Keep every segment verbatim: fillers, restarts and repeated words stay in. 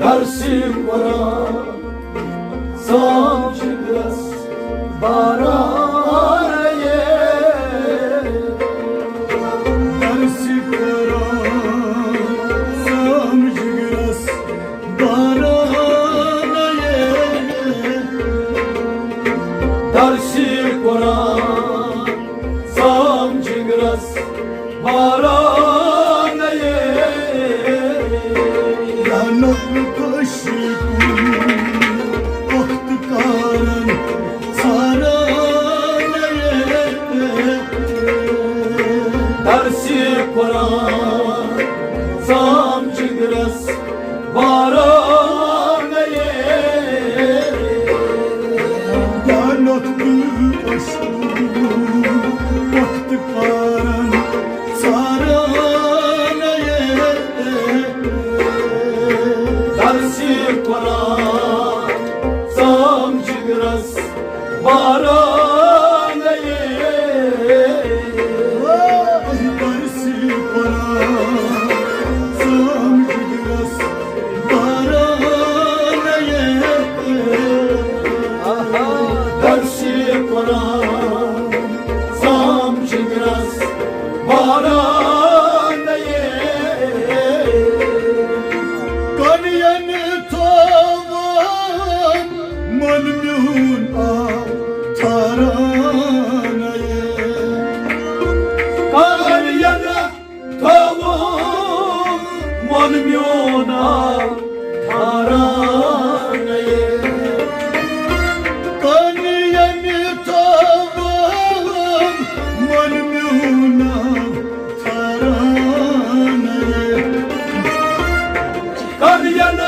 درسِ قرآن سمجھ گرس باران یہ۔ درسِ قرآن سمجھ گرس باران یہ۔ درسِ قرآن سمجھ گرس باران یہ۔ یا نقل کشی وقت کارن ساران یہ۔ درسِ قرآن سمجھ گرس باران یہ۔ یا نقل کشی وقت کارن ساران یہ۔ درسِ قرآن سمجھ گرس باران یہ۔ درسِ قرآن سمجھ گرس باران یہ۔ درسِ قرآن سمجھ گرس باران یہ۔ کن ین تھاوان من میون آو تھاران یہ۔ کن ین تھاوان من میون آو تھاران یہ۔ کن ین تھاوان من میون آو تھاران یہ۔ کن ین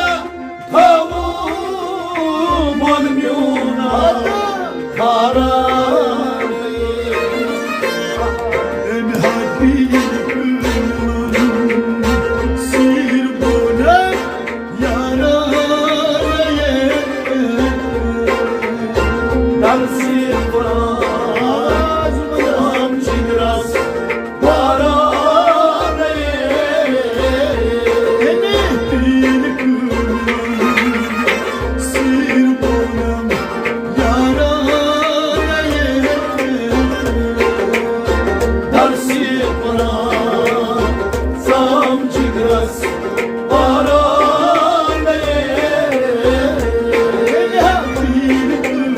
تھاوان من میون آو تھاران۔ أمۍ ہا پیٖر کٲم سیٖر بونم یاران۔ درسِ قرآن سمجھ گرس باران۔ أمۍ پیٖر کٲم سیٖر بونم یاران۔ درسِ قرآن سمجھ گرس باران۔ أمۍ پیٖر کٲم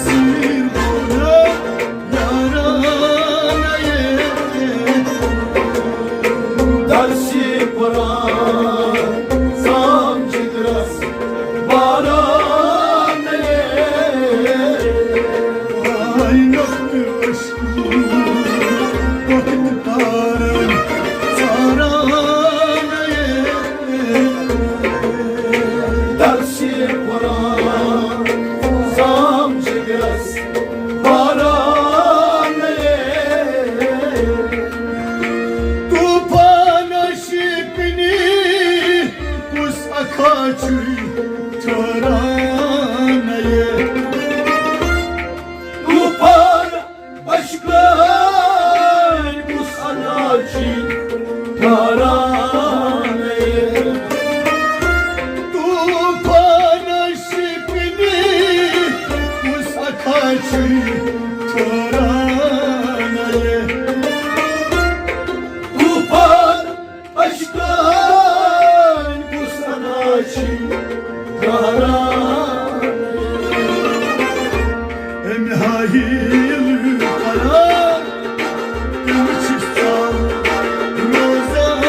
سیٖر بونم یاران۔ درسِ قرآن سمجھ گرس باران۔ آی نقل عشق وقت تارن ساران۔ درسِ قرآن سمجھ گرس باران۔ طوفان شکنی کس اکھا چھُے ٹھہران یہ۔ طوفان اشکن کس اکھا چھُے ٹھہران یہ۔ طوفان شکنی کس اکھا چھُے ٹھہران یہ۔ طوفان اشکن کس اکھا چھُے ٹھہران۔ أمۍ ہا ہیل قرار، تِم چھِ سال روزان۔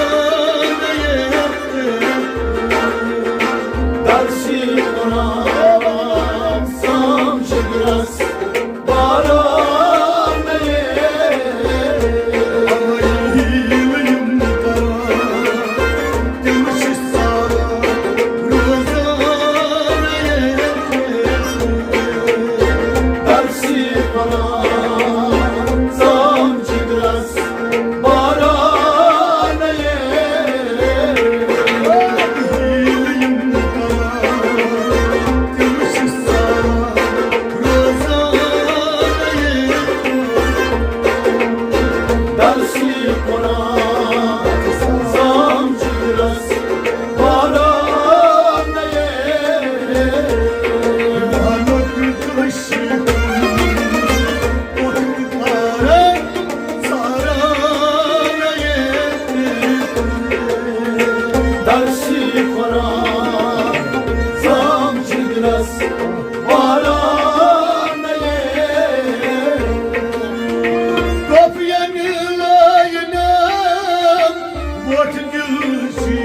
پٹھ دل چی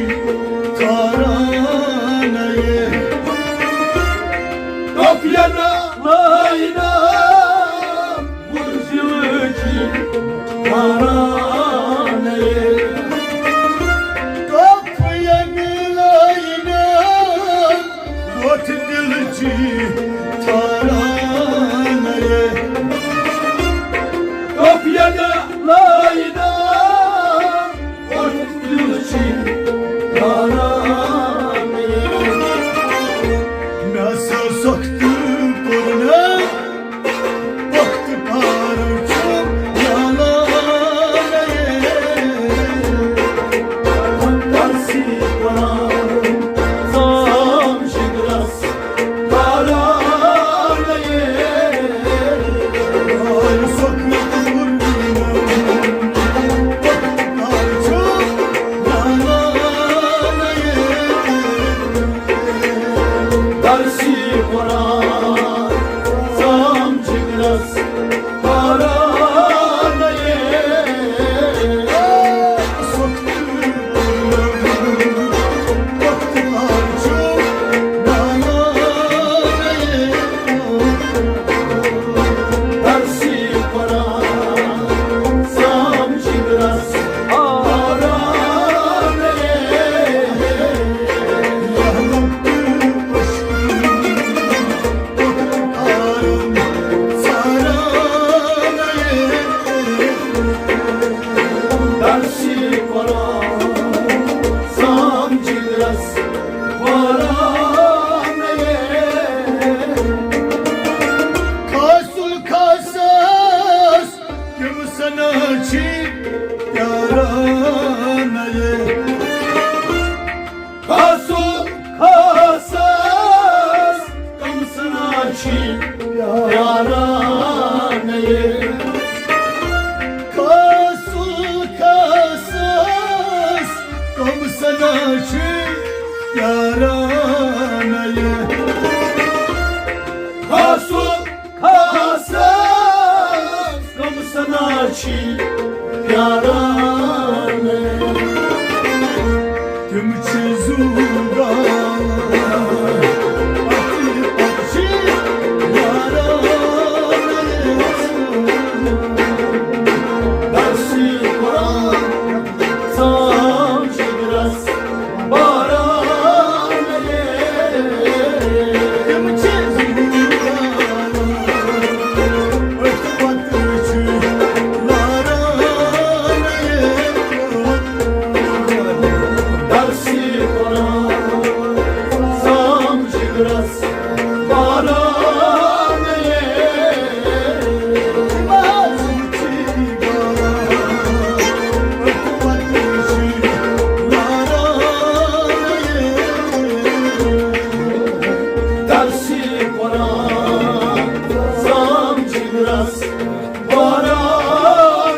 تارانہ یہ۔ کفینا لائنا مرزیو چی تارانہ یہ۔ کفینا لائنا ووٚتھ دِلچی تھارانَے۔ کۄپھ یَنہٕ لٲیِتھ ووٚتھ دِلچی تھارانَے۔ مےٚ ہسا سۄکھتہٕ کوٚر نہٕ وقت پار چھُ یلہٕ۔ درسی قرآن سام شکرس قرآن۔ درسی قرآن سام شکرس خاص الخاصس کم سنا چھی پیارانہ یہ۔ خاص الخاصس کم سنا چھی پیارانہ یہ۔ خاص الخاصس کم سنا چھی پیارانہ یہ۔ خاص الخاصس کم سنا چھی پیارانہ۔ تِم چھِ زُو گاوان، اَتھٕ پَتہٕ چھِ یاران۔ درسی قرآن سام شکرس باران۔ تِم چھِ زُو گاوان، اَتھٕ پَتہٕ چھِ یاران۔ درسی قرآن سام شکرس باران۔ درسی قرآن سام شکرس باران۔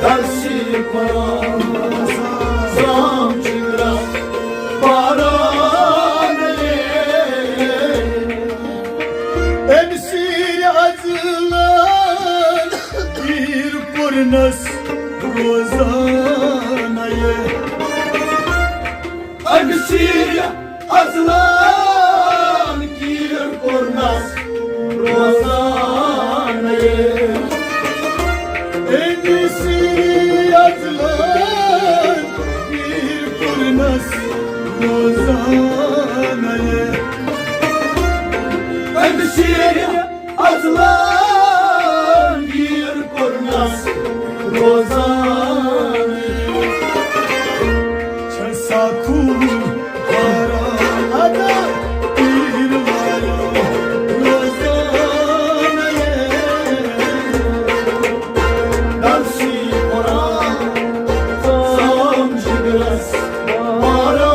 درسی قرآن سام شکرس باران۔ أمۍ سٕنٛدۍ اَزلن تیٖر کوٚرنس روزانہ۔ أمۍ سٕنٛدۍ اَزلن تیٖر کوٚرنس روزانہ۔ أمۍ سٕنٛدۍ اَزلن تیٖر کوٚرنس روزانہ۔ أمۍ سٕنٛدۍ اَزلن تیٖر کوٚرنس روزانہ۔ چھَ سا خوٗن باران ادا تیٖر واران روزانہ۔ درسی قرآن سام شکرس باران۔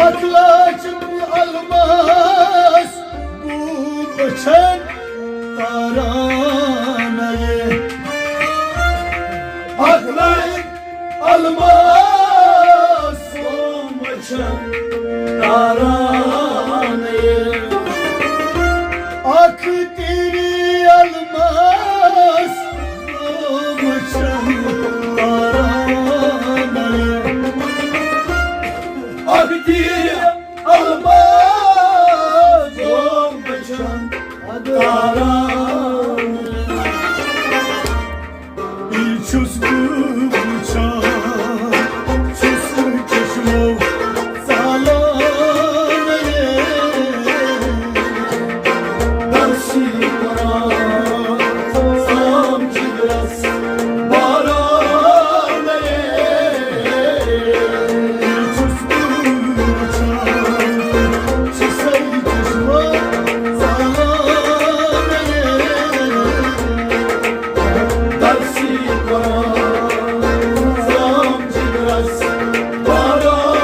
اکھ لٲچھ الماس گوٚو وٕچھن تارانَے۔ اکھ لٲچھ الماس گوٚو وٕچھن تارانَے۔ اکھ تیری الماس گوٚو وٕچھن تارانَے۔ اکھ تیری الماس گوٚو وٕچھن تارانَے۔ یہِ چھُس بہٕ وٕچھان، چھُس چشمو ژالان۔ درسی قرآن سام جگرس باران۔ یہِ چھُس بہٕ وٕچھان، چھُسے چشمو ژالان۔ درسی قرآن سام جگرس باران۔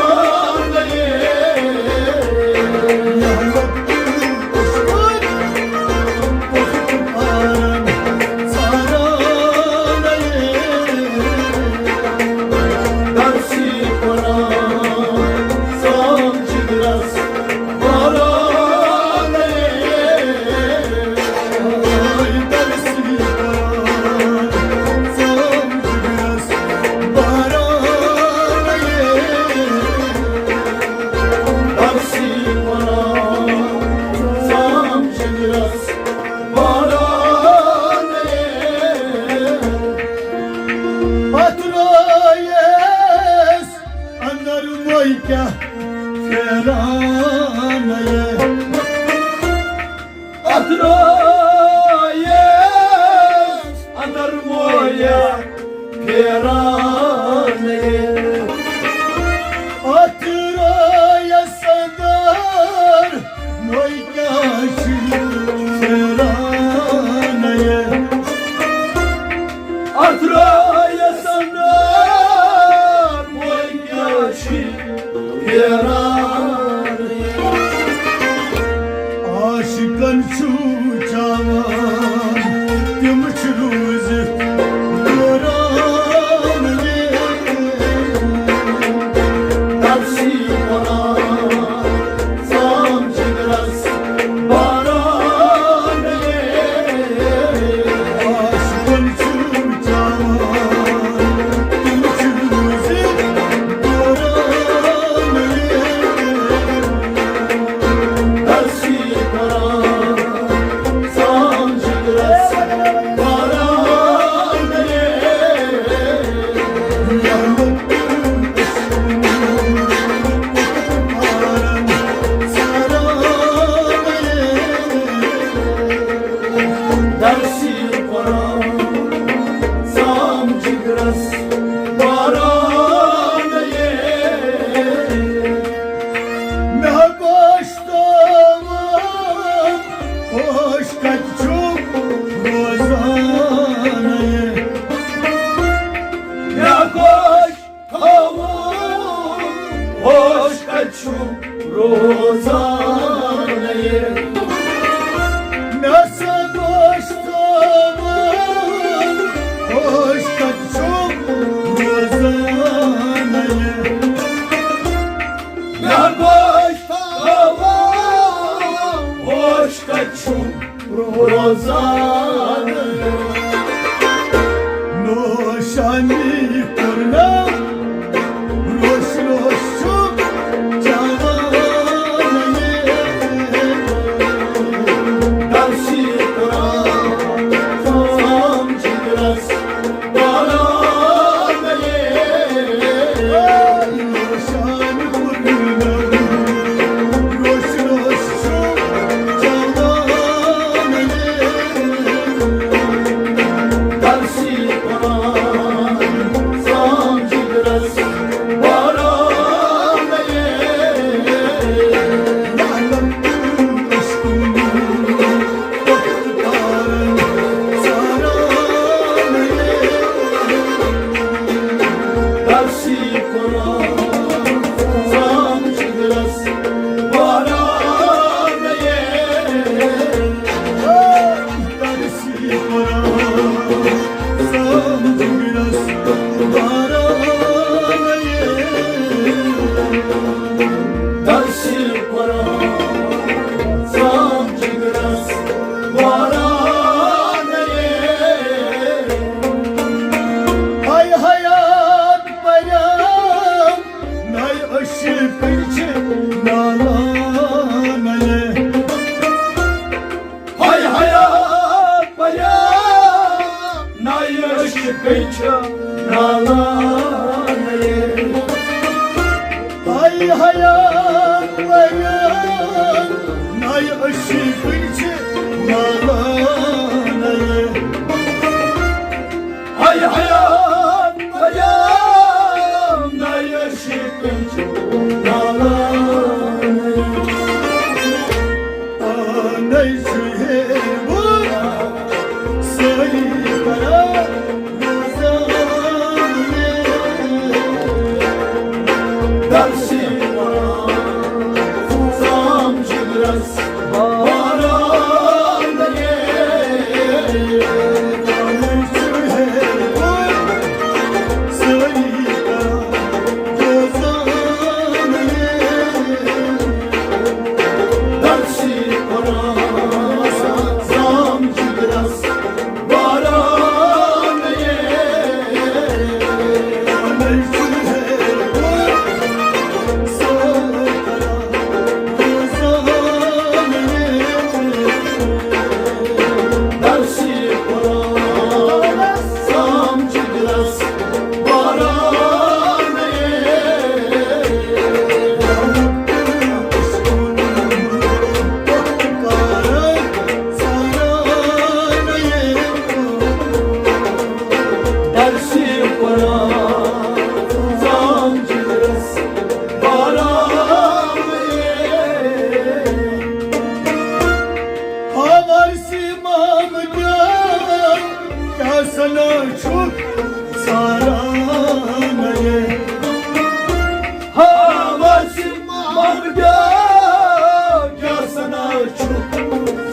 درسی قرآن سام جگرس باران۔ اتھ رٲیس اندر موے کیٛاہ پھیران۔ اتھ رٲیس اندر موے پھیران۔ اتھ رٲیس اندر موے کیٛاہ چھِ پھیران۔ اتھ رٲیس اندر موے کیٛاہ چھِ پھیران۔ عاشقن چھُ چاوان، تِم چھِ روٗزِتھ دوران۔ درسی قرآن سام جگرس باران۔ عاشقن چھُ چاوان، تِم چھِ روٗزِتھ دوران۔ درسی قرآن سام جگرس باران۔ درسی قرآن سام جگرس باران۔ مےٚ گوٚژھ تاوان، ہوش کتہِ چھُ روزان؟ مےٚ گوٚژھ تھاوُن ہوش کتہِ چھُ روزان؟ مےٚ سا گوٚژھ تھاوُن ہوش کتہِ چھُ روزان؟ مےٚ گوٚژھ تھاوُن ہوش کتہِ چھُ روزان۔ نوشانی پُرنا روش روش چھُ چاوان۔ درسی قرآن سام جگرس باران۔ نالانَے۔ ہاے ہایا پیا، نایہِ عشقٕچ نالانَے۔ ہاے ہایا پیا، نایہِ عشقٕچ نالانَے۔ ہاے ہایا پیا، نایہِ عشقٕچ نالانَے۔ پانے چھُ ہیوٗ سٲری کران روزان۔ درسی قرآن زام جگرس باران یہ۔ پانے چھُ ہیوٗ سٲری کران روزان۔ درسی قرآن زام جگرس باران۔ درسی قرآن زام جگرس باران۔ درسی قرآن زام جگرس باران۔ ہاوار سی مام جان، کیا سنا چھُکھ ساران یہ۔ ہاوار سی مام جان، کیا سنا چھُکھ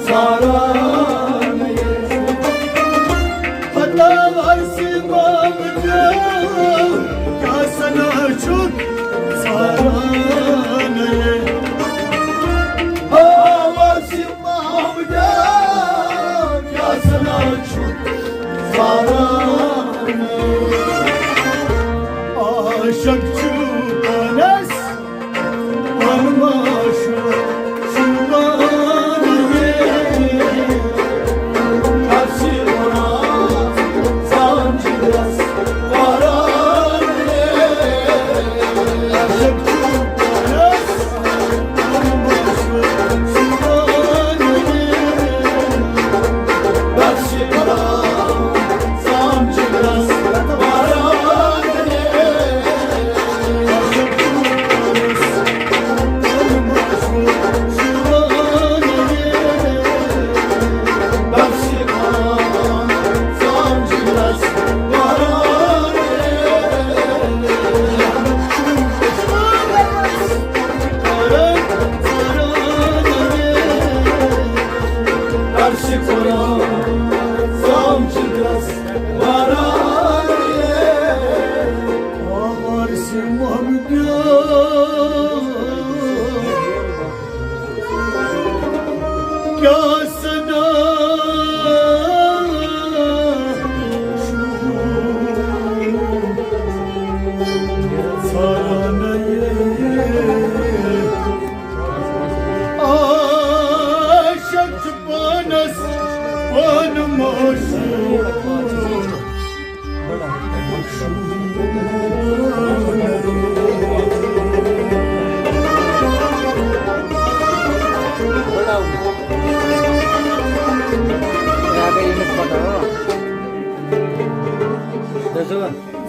ساران یہ۔ ہاوار سی مام جان، کیا سنا چھُکھ ساران یہ۔ ہاوار سی مام جان، کیا سنا چھُکھ ساران۔ عاشق چھُ پانس پانہٕ معشوق چھُ پانہٕ۔ کیا سنا سارا نئے۔ عاشق چھُ پانس پانہٕ معشوق۔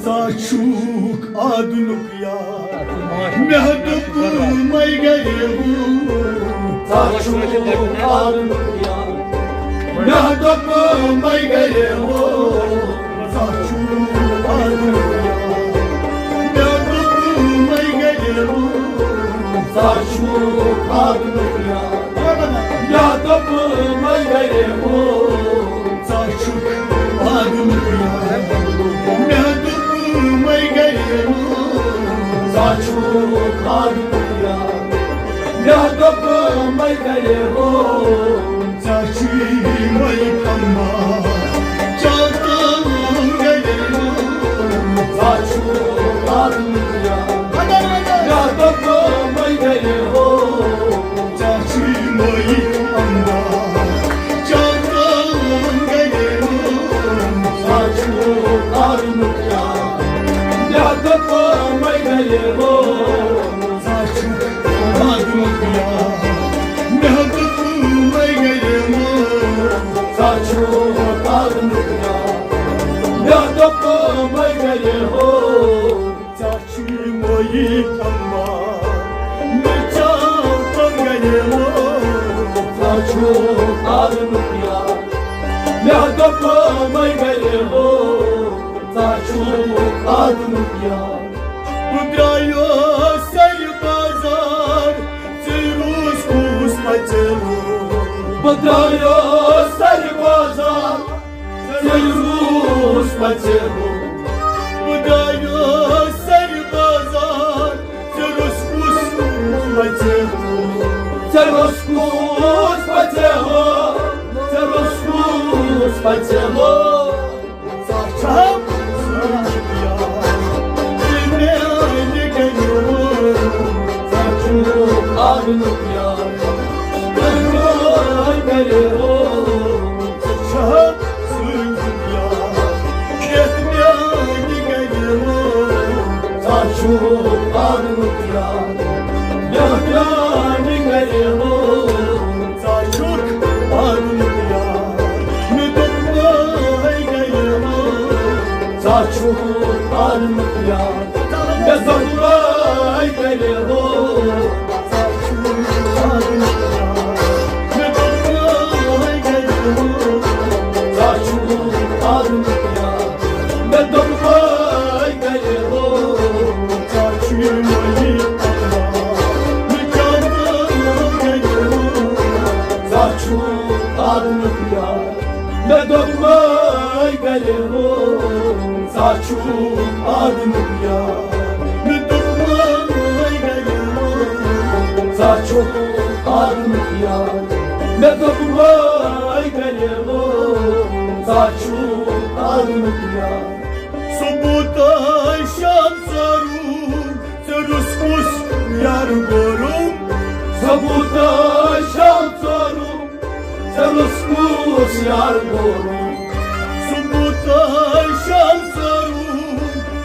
ژٕ چھُکھ آدنُک یار، مےٚ دوٚپ مَے گَرِ ہُہ۔ ژٕ چھُکھ آدنُک یار، مےٚ دوٚپ مَے گَرِ ہُہ۔ ژٕ چھُکھ آدنُک یار، مےٚ دوٚپ مَے گَرِ ہُہ۔ ژٕ چھُکھ آدنُک یار، مےٚ دوٚپ مَے گَرِ ہُہ۔ ژٕ چھُکھ آدنُک یار، مےٚ دوٚپ مَے گَرِ ہُہ۔ ژٕ چھُکھ آدنُک یار، مےٚ دوٚپ مَے گَرِ ہُہ۔ ژےٚ چھُے وۄنۍ کمال، چاکان گٔیے۔ ژےٚ چھُے آدمی یار، مےٚ دوٚپ وۄنۍ گٔیے۔ چھُکھ آدمُک یار۔ مےٚ دوٚپ مَے گَرِ ہو، ژٕ چھُکھ آدمُک یار۔ بہٕ درٛایوس سرِ بازار، ژےٚ روٗز کُس پَژیلو۔ بہٕ درٛایوس سرِ بازار، ژےٚ روٗز پَژیلو۔ بہٕ درٛایوس سرِ بازار، ژےٚ روٚس کُس پَژیلو۔ ژےٚ روٚس کُس پَژیلو، ژےٚ روٚس کُس پَژیلو۔ ژٕ چھَکھ سوٗنٛچِتھ یار، یہِ میٛانہِ گَرِ وول۔ ژٕ چھُکھ آنٛگنُک یار، تہٕ میٛانہِ گَرِ وول۔ ژٕ چھَکھ سوٗنٛچِتھ یار، یَتھ میٛانہِ گَرِ وول۔ ژٕ چھُکھ آنٛگنُک یار، یَتھ میٛانہِ گَرِ وول۔ ژٕ چھُکھ آنٛگنُک یار، مےٚ دوٚپ مَے گَرِ وول۔ ژٕ چھُکھ آنٛگنُک یار، مےٚ دوٚپ مَے گَرِ وول۔ ژٕ چھُکھ آنٛگنُک یار، مےٚ دوٚپ مَے گَرِ وول۔ ژٕ چھُکھ آنٛگنُک یار، مےٚ دوٚپ مَے گَرِ وول۔ ژٕ چھُکھ مٔلی اللہ، مےٚ کیٛاہ گَرِ وول۔ ژٕ چھُکھ آنٛگنُک یار، مےٚ دوٚپ مَے گَرِ وول۔ ژٕ چھُکھ آنٛگنُک یار، مےٚ دوٚپ مَے گَرِ وول۔ ژٕ چھُکھ آنٛگنُک یار، مےٚ دوٚپ مَے گَرِ وول۔ ژٕ چھُکھ آنٛگنُک یار۔ صبح تہٕ شام ژورُم، ژےٚ روٚس کُس یار گورُم؟ صبح تہٕ شام ژورُم، ژےٚ روٚس کُس یار گورُم؟ صبح تہٕ شام ژورُم،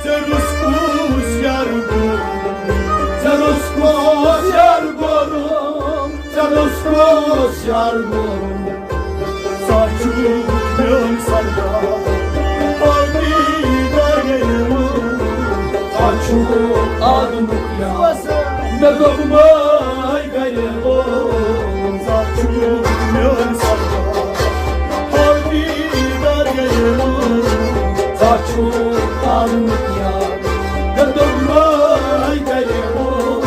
ژےٚ روٚس کُس یار گورُم؟ ژےٚ روٚس کُس یار گورُم؟ ژےٚ روٚس کُس یار گورُم؟ ژٕ چھُکھ میون سردار، پاکی گَرِ وول۔ ژٕ چھُکھ آنٛگنُک یار، مےٚ دوٚپ مَے گَرِ وول۔ ژٕ چھُکھ میون سردار، پاکی گَرِ وول۔ ژٕ چھُکھ آنٛگنُک یار، مےٚ دوٚپ مَے گَرِ وول۔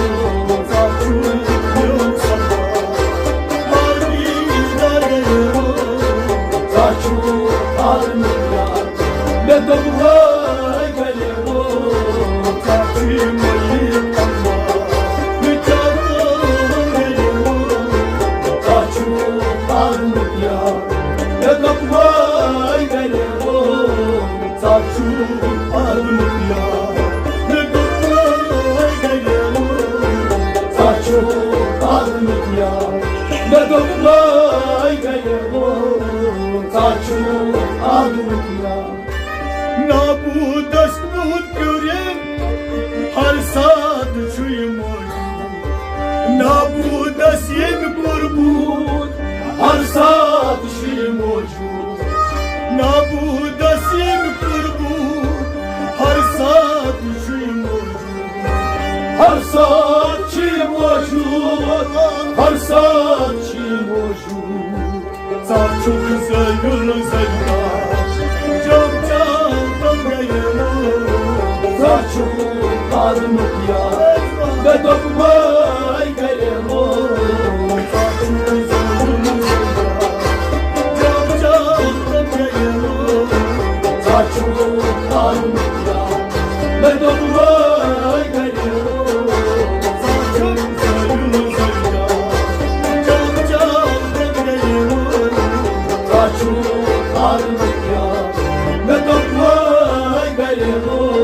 ژٕ چھُکھ میون سردار، پاکی گَرِ وول۔ ژٕ چھُکھ آنٛگنُک یار، مےٚ دوٚپ مَے گَرِ وول۔ ژٕ چھُکھ مٔلی اللہ، مےٚ کیٛاہ گَرِ وول۔ ژٕ چھُکھ آنٛگنُک یار، مےٚ دوٚپ مَے گَرِ وول۔ ژٕ چھُکھ آنٛگنُک یار، مےٚ دوٚپ مَے گَرِ وول۔ ژٕ چھُکھ آنٛگنُک یار، مےٚ دوٚپ مَے گَرِ وول۔ ژٕ چھُکھ آنٛگنُک یار۔ نابودس پیوٗت پیوٚرُن، ہر ساتہٕ چھُ یہِ موجود۔ نابودس ییٚمۍ کوٚر بوٗد، ہر ساتہٕ چھُ یہِ موجود۔ نابودس ییٚمۍ کوٚر بوٗد، ہر ساتہٕ چھُ یہِ موجود۔ ہر ساتہٕ چھُ یہِ موجود، ہر ساتہٕ چھُ یہِ موجود۔ ژٕ چھُکھ زٲیُل زٲیِدار، جب جب تم گئے ہو۔ ژٕ چھُکھ آنٛگنُک یار، مےٚ دوٚپ مَے گَرِ وول۔ ژٕ چھُکھ زٲیُل زٲیِدار، جب جب تم گئے ہو۔ ژٕ چھُکھ آنٛگنُک یار، مےٚ دوٚپ مَے گَرِ وول۔ ژٕ چھُکھ زٲیُل زٲیِدار، جب جب تم گئے ہو۔ ژٕ چھُکھ آنٛگنُک یار، مےٚ دوٚپ مَے گَرِ وول۔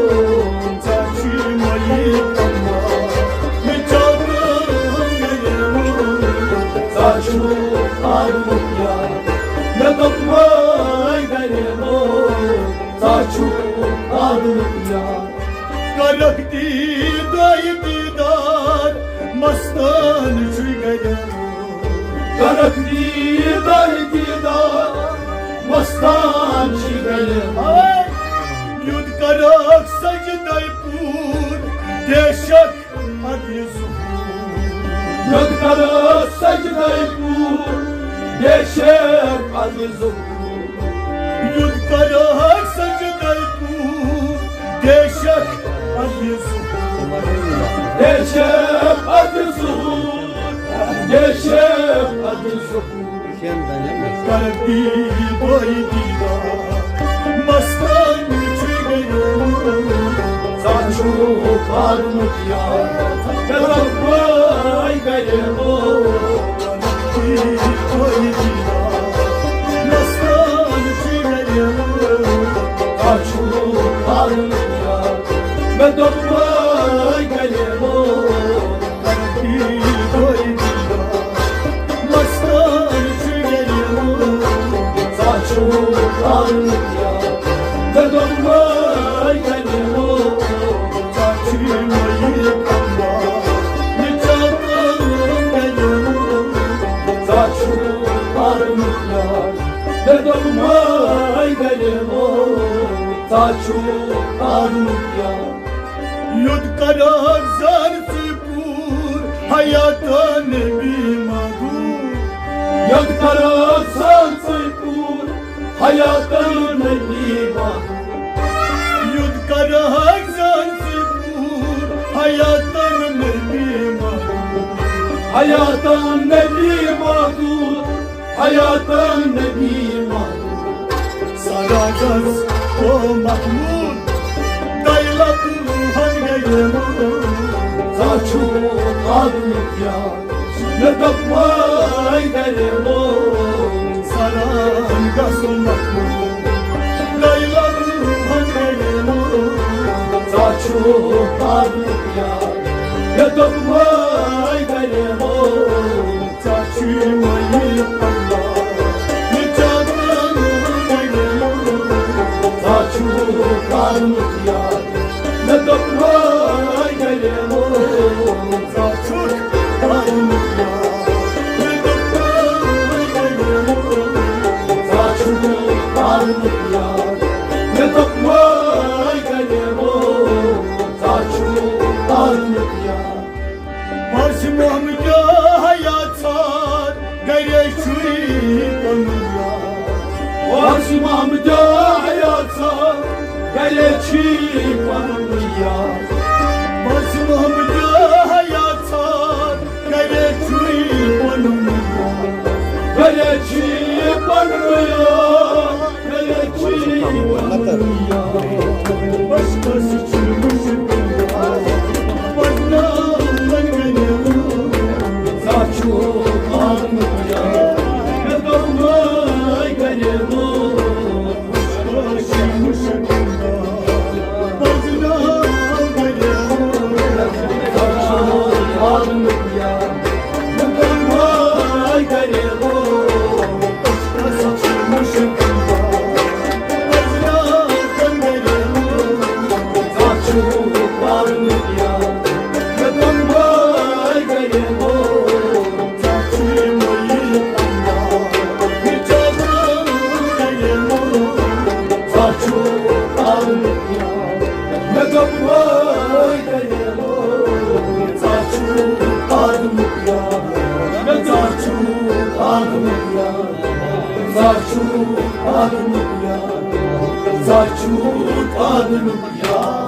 ژٕ چھُکھ مٔلی اللہ، مےٚ کیٛاہ گَرِ وول۔ ژٕ چھُکھ آنٛگنُک یار، مےٚ دوٚپ مَے گَرِ وول۔ ژٕ چھُکھ آنٛگنُک یار۔ کرکھ دیٖدٲے دیٖدار، مستان چھُے گَرِ۔ کرکھ دیٖدٲے دیٖدار، مستان چھُے گَرِ۔ یوٚت کرکھ سجدَے پوٗر، بے شک اَدٕ یہِ ظہوٗر۔ یوٚت کرکھ سجدَے پوٗر، بے شک عزیزو۔ یُتھ کرہک سجدے پوٗر، بے شک عزیزو۔ بے شک عزیزو۔ بے شک عزیزو۔ کردی بوئی دیدار، مستان چھُ گریمو۔ ساچو پارمت یار، مےٚ دوٚپ وٲے گریمو۔ کردی بوئی دیدار، مستان چھُ گریمو۔ ساچو پارمت یار، مےٚ دوٚپ وٲے گریمو۔ یوٚت کران زر ژٕ پوٗر، حیاتن نبی محبوب۔ یوٚت کران زر ژٕ پوٗر، حیاتن نبی محبوب۔ یوٚت کران زر ژٕ پوٗر، حیاتن نبی محبوب۔ حیاتن نبی محبوب۔ حیاتن نبی محبوب۔ سراغس او محمود، دایلت روحن گیمو۔ ساچو آدم کیا، مےٚ دوٚپ وٲے گریمو۔ سراغس او محمود، دایلت روحن گیمو۔ ساچو آدم کیا، مےٚ دوٚپ وٲے گریمو۔ ژےٚ چھُے مےٚ یہِ پَتہ، یہِ ژےٚ کوٚرمُت یاد۔ ژےٚ چھُکھ کوٚرمُت یاد۔ مےٚ دوٚپ وٲے گریمو، ژےٚ چھُکھ کوٚرمُت یاد۔ مےٚ دوٚپ وٲے گریمو، ژےٚ چھُکھ کوٚرمُت یاد۔ مےٚ دوٚپ وٲے گریمو، ژےٚ چھُکھ کوٚرمُت یاد۔ بس محمد حیات سان گرے چھُے پنُن یار۔ بس محمد حیات سان گرے چھُے پنُن یار۔ بس محمد حیات سان گرے چھُے پنُن یار۔ گرے چھُے پنُن یار۔